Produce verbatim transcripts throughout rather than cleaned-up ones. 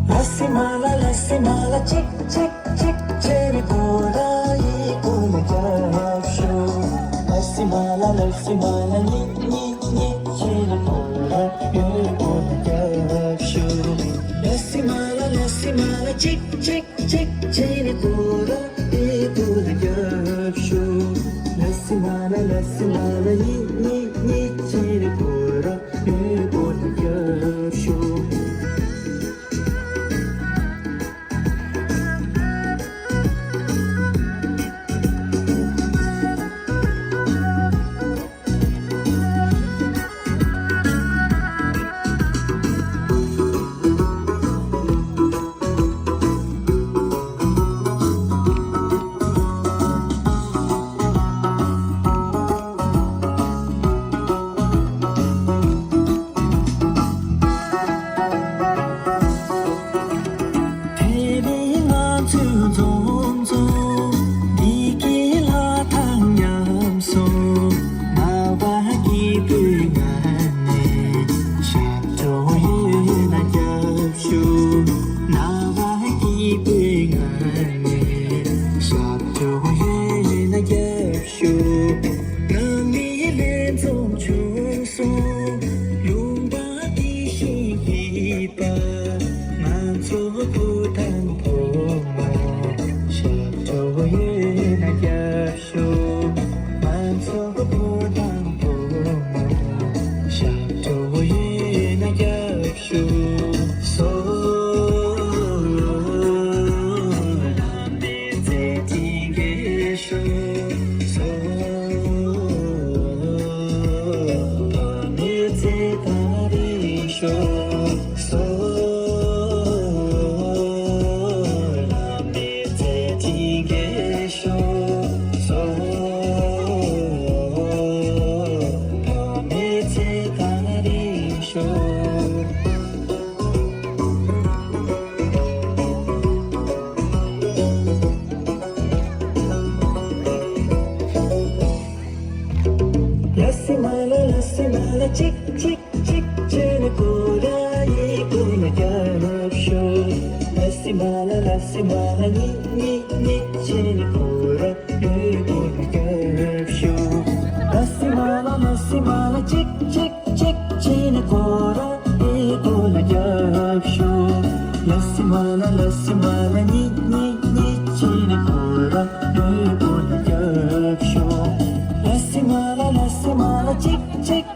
Lassi mala, lassi mala, chick, chick, chick, cherry cola, e cola capsule. Lassi mala, lassi mala, ni, ni, ni, cherry cola, e cola capsule. Lassi mala, lassi mala, chick, chick, chick, cherry cola, e cola capsule. Lassi mala, lassi mala, ni, ni, ni, cherry cola. དེ་རིང་ང་ཚོའི་འཛོམས་འཛོམས་འདི་གའི་ལྷ་དང་མཉམ་སོང་། ནག་པ་སྐྱིད་པོའི་ངང་ནས་ཞབས་བྲོ་ཡོད་ན་རྒྱབ་ཤོག་ནག་པ་སྐྱིད་པོའི་ངང་ནས་ཞབས་བྲོ་ཡོད་ན་རྒྱབ་ཤོག་ནང་མི་ལྷན་འཛོམས་བྱུང་སོང་། ལུང་པ་འདི་བཞིན་ཡིན་པ། ང་ཚོ་བུ་དང་བུ་མོ་ཞབས་བྲོ་ཡོད་ན་རྒྱབ་ཤོག་ང་ཚོ་བུ་དང་བུ་མོ་ཞབས་བྲོ་ཡོད་ན་རྒྱབ་ཤོག་སོ། ལམ་འདི་ཚེ་གཅིག་གི་ཤོག་སོ། བ་མོའི་ཚེ་ད་རེས་ཤོག་སོ། ལམ་འདི་ཚེ་གཅིག་གི་ཤོག་སོ། བ་མོའི་ཚེ་ད་རེས་ཤོག་ལ་སི་མ་ལ་ལ་སི་མ་ལ་གཅིག་གཅིག་གཅིག་བྱས་ནས་ཁོ་ར་ཡི་སྐུ་ལ་རྒྱབ་ཤོག་ལ་སི་མ་ལ་ལ་སི་མ་ལ་གཉིས་གཉིས་གཉིས་བྱས་ནས་ཁོ་ར་ཡི་སྐུ་ལ་རྒྱབ་ཤོག་ལ་སི་མ་ལ་ལ་སི་མ་ལ་གཅིག་གཅིག་གཅིག་བྱས་ནས་ཁོ་ར་ཡི་སྐུ་ལ་རྒྱབ་ཤོག་ལ་སི་མ་ལ་ལ་སི་མ་ལ་གཉིས་གཉིས་གཉིས་བྱས་ནས་ཁོ་ར་ཡི་སྐུ་ལ་རྒྱབ་ཤོག་ལ་སི་མ་ལ་ལ་སི་མ་ལ་གཅིག་གཅིག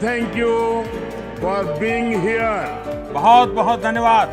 Thank you for being here. बहुत बहुत धन्यवाद।